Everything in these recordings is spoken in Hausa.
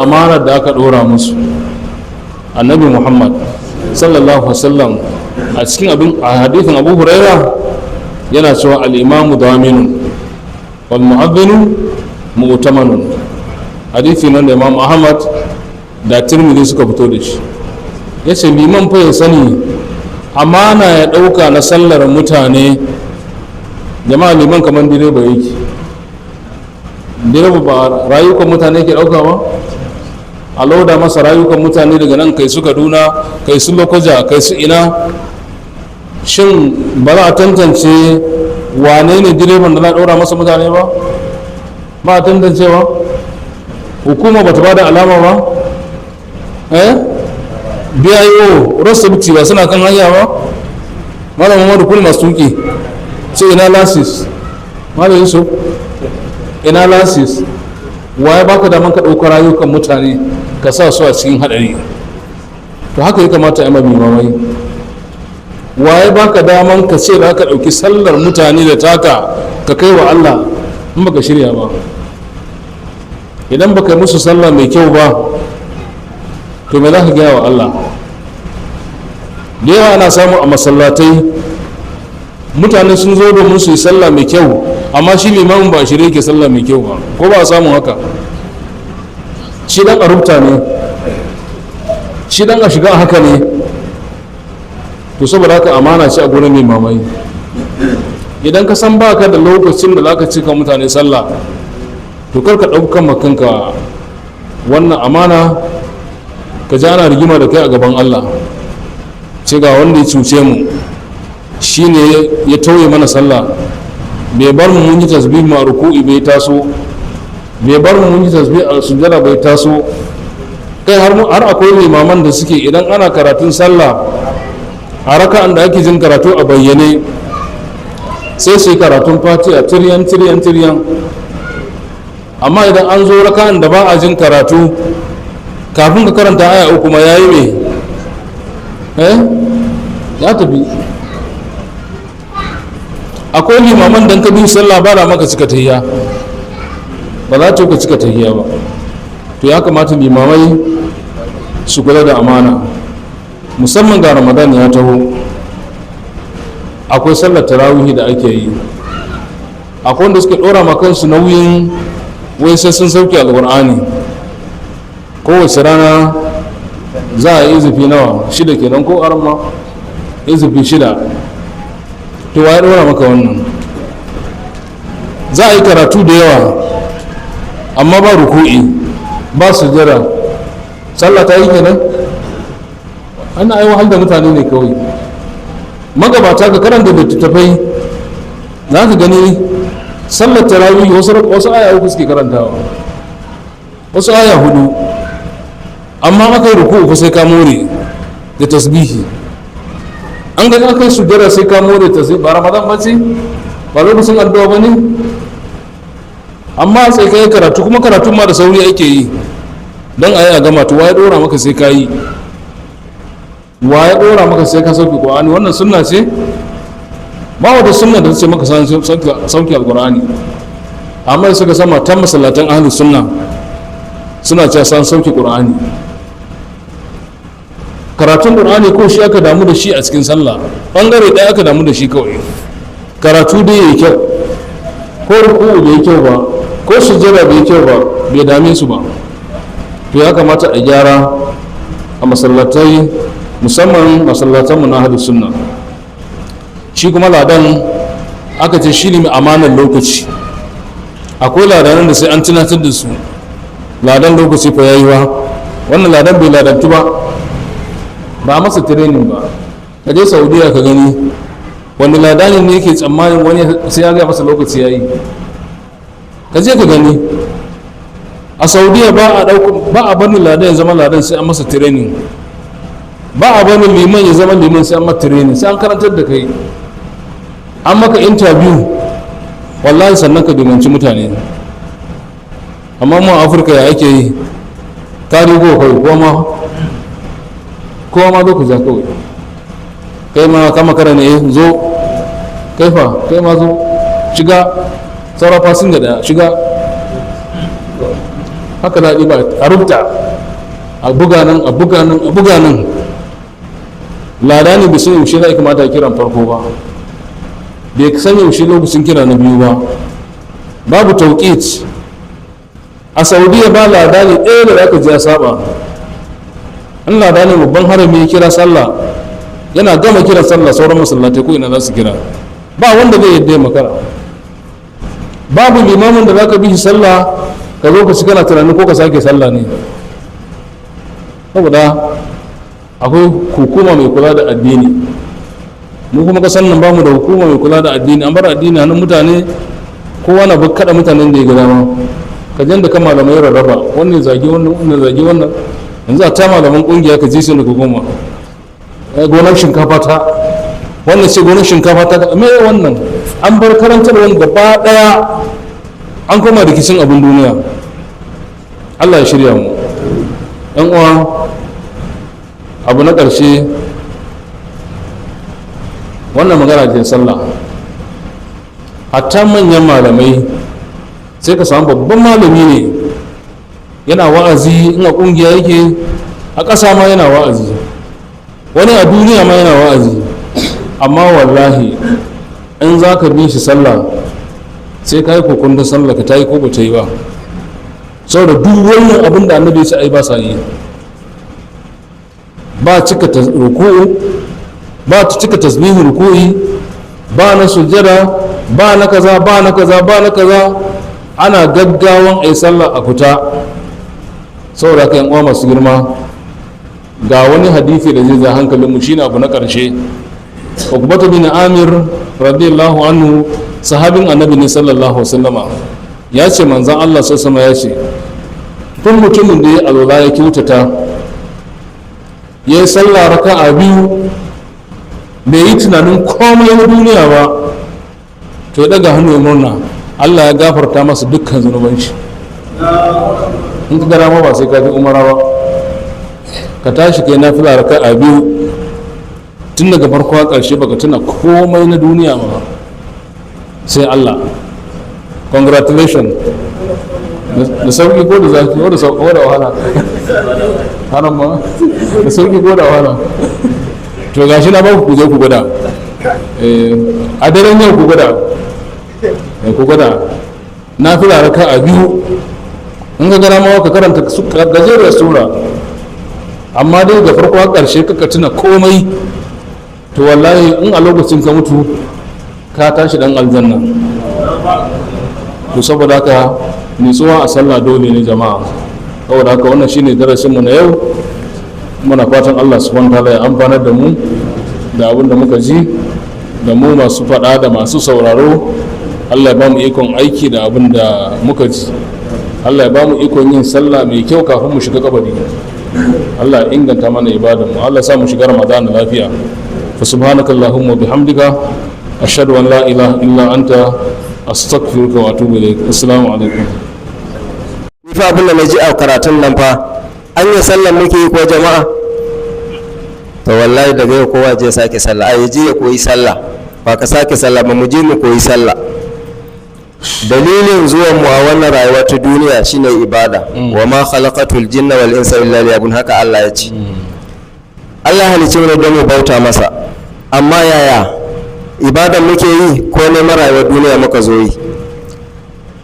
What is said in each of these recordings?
amanar da aka ɗora musu. Annabi Muhammad sallallahu wasallam a cikin abin a hadithin Abu Huraira yana cewa al-imamu daminun wal mu'adhdhinu mu'tamanun. Hadithi nan da Imam Ahmad da Tirmidhi suka fito da shi. Yace liman fa ya sani amana ya ɗauka na sallar mutane. Jama'a, liman kamar direba yake. Direba ba rayukan mutane ke ɗauka ba? A lauda masa rayukan mutane daga nan kai su Kaduna, kai su Lokoja, kai su ina. Shin ba za a tantance wane ne direban da za a ɗora masa mutane ba? Ba a tantancewa? Hukuma ba ta ba da alama ba? Eh, bio road ba suna kan hanya ba? Malam Muhammadu, kun masu tuki, sai ina license? Malam Yusuf, ina license? Waye baka daman ka ɗauka rayukan mutane ka sa su a cikin haɗari? To haka ya kamata a mabi mamai. Waye baka daman ka ce za ka ɗauki sallar mutane da taka ka kai wa Allah in baka shirya ba? Idan baka yi musu sallah mai kyau ba, to me za ka gaya wa Allah? Da yawa ana samu a masallatai mutane sun zo domin su yi sallah mai kyau, amma shi limamin ba shirye ke sallah mai kyau ba. Ko ba a samun haka? Shi dan a rubuta ne, shi dan a shiga haka ne. To saboda haka amana ce a gurin limamai. Idan ka san baka da lokacin da zaka cika mutane sallah, to kar ka ɗaukan makanka wannan amana, ka ji ana rigima da kai a gaban Allah, ce ga wanda ya cuce mu, shine ya tauye mana sallah, bai bar mu mun yi tasbih ma ruku'i bai taso, bai bar mu mun yi tasbih a sujjada bai taso. Kai, har akwai limaman da suke idan ana karatun sallah a raka'an da ake jin karatu a bayyane, sai su yi karatun Fatiha tiryan tiryan tiryan, amma idan an zo raka'an da ba a jin karatu, kafin ka karanta aya uku ma yayi me eh ya tafi. Akwai limaman dan ka bi sallah ba da maka cika tahiyya, ba za ta ka cika tahiyya ba. To ya kamata limamai su kula da amana, musamman ga Ramadan ya taho, akwai sallar tarawihi da ake yi. Akwai wanda suke dora ma kansu nauyin wai sai sun sauke Alkur'ani kowace rana. Za a yi izifi nawa? Shida kenan ko arma? Izifi 6. To wa ya dora maka wannan? Za a yi karatu da yawa amma ba ruku'i, ba sujada. Sallah ta yi kenan? Ana ai wahal da mutane ne kawai. Magabata, ka karanta littattafai za ka gani, sallar tarawih wasu aya uku suke karantawa, wasu aya hudu, amma aka yi ruku'u sai ka more da tasbihi, an gani aka yi sujjada sai ka more tasbihi. Ba Ramadan ba ce? Ba lokacin addu'a ba ne? Amma sai ka yi karatu, kuma karatun ma da sauri ake yi don a yi a gama. To wa ya dora maka sai ka yi? Wa ya dora maka sai ka sauke Qur'ani? Wannan sunna ce? Ba wata sunna da ta ce maka sauke Alqur'ani. Amma suka sama ta masallatan ahlus sunna suna cewa san sauke Qur'ani. Karatun Qur'ani ko shi aka damu da shi a cikin sallah? Bangare ɗaya aka damu da shi kawai, karatu dai yayi kyau. Ko ruku'u bai kyau ba, ko sujjada bai kyau ba, bai dame su ba. To ya kamata a gyara a masallatai, musamman masallatanmu na ahlus sunna. Shi kuma ladan aka ce shi ne mai amanar lokaci. Akwai ladanan da sai an tunatar da su, "Ladan, lokaci fa yayi." Ba wannan ladan bai ladantu ba, ba a masa training ba. Ka je Saudiya ka gani, wani ladanin ne yake tsammanin wani sai ya gaya masa lokaci yayi? Ka je ka gani a Saudiya, ba a dauka, ba a barin ladan ya zama ladan sai an masa training. Ba a barin liman ya zama liman sai an masa training, sai an karantar da kai, an maka interview, wallahi, sannan ka dimanci mutane. Amma mu a Afirka ya ake yi? Ka rigo kai, kowa ma zo ku ja kawai. Kai ma kama kara ne, zo. Kai fa? Kai ma zo, shiga. Saura fasinja daya, shiga. Haba. Haka za a ɗiba a rubuta, a buga nan, a buga nan, a buga nan. Lada ne bai san yaushe za a kamata a kiran farko ba, bai san yaushe lokacin kira na biyu ba. Babu tauƙit. A Saudiya ba lada ne ɗaya da zaka ji ya saba. In lada ne babban harami ya kira sallah, yana gama kiran sallah, sauran masallatai ko ina za su kira, ba wanda zai yadda ya makara. Babu limamin da zaka bi shi sallah ka zo ka ci kana tunanin ko ka sake sallah ne, saboda akwai hukuma mai kula da addini. Mu kuma kasan nan bamu da hukuma mai kula da addini. An bar addini hannun mutane, kowa na kada mutanen da ya ga dama. Ka jan da ka malamai rarraba, wannan zagi wannan, wannan zagi wannan. Yanzu a ta malaman kungiya ka ji su ne ka goma gonar shinkafa ta wannan, sai gonar shinkafa ta me wannan. An bar karantarwar gaba daya, an koma rikicin abin duniya. Allah ya shirya mu. Yan uwa, abu na ƙarshe, wannan magana ce sallah. Hatta manyan malamai, sai ka samu babban malami ne yana wa'azi, in a ƙungiya yake, a ƙasa ma yana wa'azi, wani a duniya ma yana wa'azi, amma wallahi in za ka bi shi sallah, sai ka yi kokon sallah ka ta yi ko ba ta yi ba, saboda duk wannan abin da Annabi ya ce ai ba sa yi. Ba cika ruku'u, ba ta cika tasbihin ruku'i, ba na sujjada, ba na kaza, ba na kaza, ba na kaza. Ana gaggawan ai sallah a fita. Saboda haka, yan uwa masu girma, ga wani hadisi da zai ja hankalin mu, shine abu na karshe. Uqbatu bin Amir radiyallahu anhu, sahabin Annabi ne sallallahu alaihi wasallama, ya ce manzon Allah sallallahu alaihi ya ce, tun mutumin da ya alwala, ya kyautata, ya yi sallah raka'a biyu, bai yi tunanin komai na duniya ba, to ya daga hannu ya murna, Allah ya gafarta masa dukkan zunubanci. In ka gara ma, ba sai ka fi umara ba, ka tashi kai nafila raka'a biyu, tun daga farko a ƙarshe baka tuna komai na duniya ba sai Allah. Congratulations! Da sauki ko da zafi ko da sauki ko da wahala? Haram ma da sauki ko da wahala? To gashi na baku, ku je ku gwada a daren yau, ku gwada, ku gwada nafila raka'a biyu. In ka gara ma, ka karanta gajeriyar sura, amma dai ga farko har ƙarshe kaka tuna komai, to wallahi in a lokacin ka mutu, ka tashi dan aljanna. To saboda haka, nutsuwa a sallah dole ne, jama'a. Saboda haka, wannan shine darasin mu na yau. Muna fatan Allah subhanahu wataala ya amfanar da mu da abin da muka ji, da mu masu faɗa da masu sauraro. Allah ya ba mu ikon aiki da abin da muka ji. Allah ya ba mu ikon yin sallah mai kyau kafin mu shiga kabari. Allah ya inganta mana ibadan mu. Allah ya sa mu shiga Ramadan lafiya. Fa subhanaka allahumma bihamdika, ashhadu an la ilaha illa anta, astaghfiruka wa atubu ilaik. Assalamu alaikum. Ni fa abin da na ji a karatun nan fa, an yi sallan muke yi ko jama'a? To wallahi daga yau kowa je sake sallah, ai je ya koyi sallah, ba ka sake sallah ba, mu je mu koyi sallah. Dalilin zuwan mu a wannan rayuwa ta duniya shine ibada. Wa ma khalaqatul jinna wal insa illa liya'budun, haka Allah ya ce. Allah halicce mu don mu bauta masa, amma yaya ibadan muke yi, ko neman rayuwar duniya muka zo yi?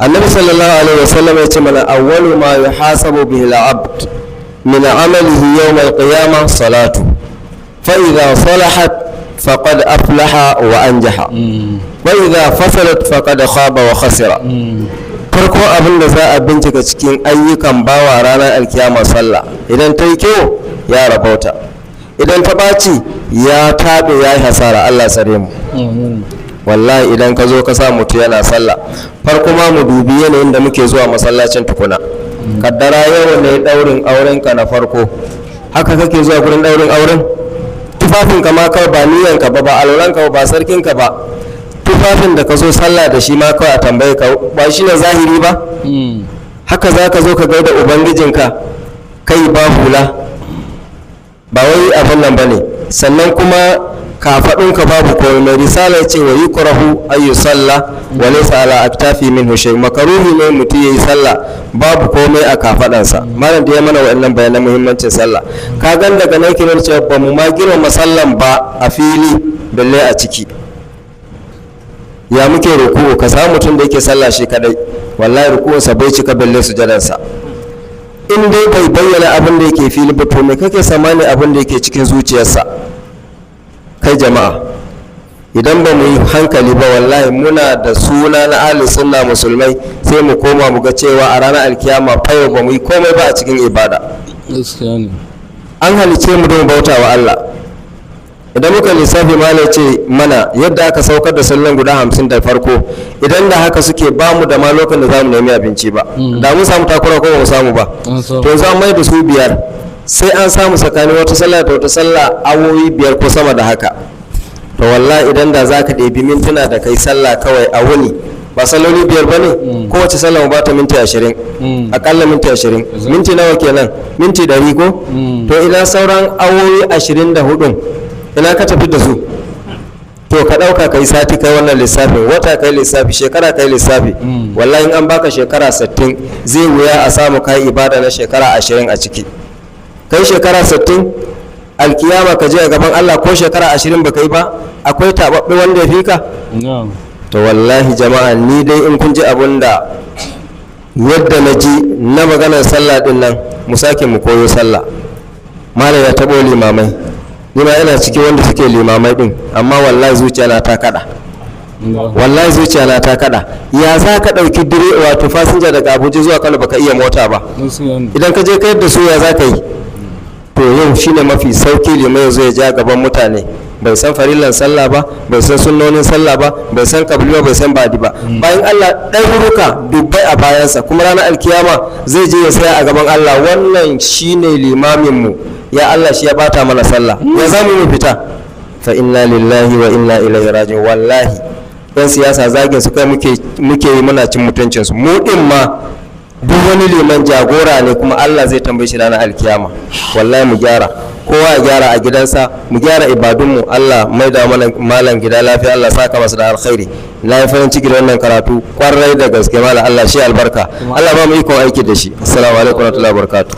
Annabi sallallahu alaihi wasallam ya ce mana, awwalu ma yuhasabu bihi al-abd min amalihi yawm al-qiyamah salatu, fa idha salahat faqad aflaha wa anjaha, wa idha fasadat faqad khaba wa khasira. Farko abin da za a bincika cikin ayyukan bawa ranar alkiyama, sallah. Idan ta yi kyau, ya rabauta; idan ta ɓaci, ya taɓe, ya yi hasara. Allah tsare mu. Wallahi idan ka zo ka sa mutu yana sallah, farko ma mu dubi yanayin da muke zuwa masallacin tukuna. Kaddara yau ne daurin auren ka na farko, haka kake zuwa gurin daurin auren? Tufafin ka ma kawai, ba niyan ka ba, ba alwalan ka ba, ba sarkin ka ba, tufafin da ka zo sallah da shi ma kawai a tambaye ka, ba shi ne zahiri ba? Haka za ka zo ka gaida ubangijinka kai ba hula, ba wai abin nan ba ne. Sannan kuma Kafaɗinka babu komai. Mai risala ya ce wa yukrahu ay yusalla wa laysa ala aktafi minhu shay, makaruhi ne mutum yayi sallah babu komai a kafaɗansa. Malam da ya mana wa'annan bayanan muhimmancin sallah, ka gan daga nan kenan cewa ba mu ma girmama sallan ba a fili, balle a ciki. Ya muke ruku'u? Ka samu mutum da yake sallah shi kadai, wallahi ruku'unsa bai cika, balle sujadansa. In dai bai bayyana abin da yake fili ba, to me kake tsammani abin da yake cikin zuciyarsa? Kai jama'a, idan ba mu yi hankali ba, wallahi muna da suna na ahli sunna musulmai, sai mu koma mu ga cewa a ranar alkiyama fayo ba mu yi komai ba a cikin ibada. Gaskiya ne. An halice mu don bauta wa Allah. Idan muka lissafi, malam ce mana yadda aka saukar da sallan guda 50 da farko, idan da haka suke, ba mu da ma lokacin da za mu nemi abinci ba, da mun samu takura ko ba mu samu ba? An samu. To yanzu an mai da su biyar, sai an samu tsakanin wata sallah da wata sallah awowi 5 ko sama da haka. To wallahi idan da za ka ɗebi mintuna da kai sallah kawai a wuni, ba salloli biyar ba ne, kowace sallah mu ba ta minti 20, akalla minti 20, minti nawa kenan? Minti 100 ko? To ina sauran awowi 24? Ina ka tafi da su? To ka ɗauka kai sati kai wannan lissafin, wata kai lissafi, shekara kai lissafi. Wallahi in an baka shekara 60, zai wuya a samu kai ibada na shekara 20 a ciki. Kai shekara 60, alkiyama ka je a gaban Allah ko shekara 20 baka yi ba, akwai taɓaɓɓe wanda ya fi ka? Na'am. To wallahi jama'a, ni dai in kun ji abun da yadda na ji na maganar sallah din nan, mu sake mu koyo sallah. Malam ya taɓo limamai, ni ma ina cikin wanda suke limamai din, amma wallahi zuciya na ta kada. Wallahi zuciya na ta kada. Ya za ka ɗauki dire wato fasinja daga Abuja zuwa Kano baka iya mota ba? Gaskiya ne. Idan ka je kayar da su, ya za ka yi? To yau shine mafi sauki limai ya zo ya ja gaban mutane, bai san farillan sallah ba, bai san sunnonin sallah ba, bai san kabli ba, bai san badi ba. Bayan Allah ɗaruruka dubbai a bayansa, kuma ranar alkiyama zai je ya tsaya a gaban Allah, wannan shine limamin mu, ya Allah, shi ya bata mana sallah, ya za mu yi mu fita? Fa inna lillahi wa inna ilaihi raji'un. Wallahi yan siyasa zagin su kai muke muke yi, muna cin mutuncin su. Mu din ma duk wani liman jagora ne, kuma Allah zai tambaye shi ranar alkiyama. Wallahi mu gyara, kowa ya gyara a gidansa, mu gyara ibadunmu. Allah mai da mana malam gida lafiya, Allah saka masa da alkhairi. Na yi farin ciki da wannan karatu kwarai da gaske. Malam, Allah shi albarka, Allah ba mu ikon aiki da shi. Assalamu alaikum warahmatullahi wabarakatuh.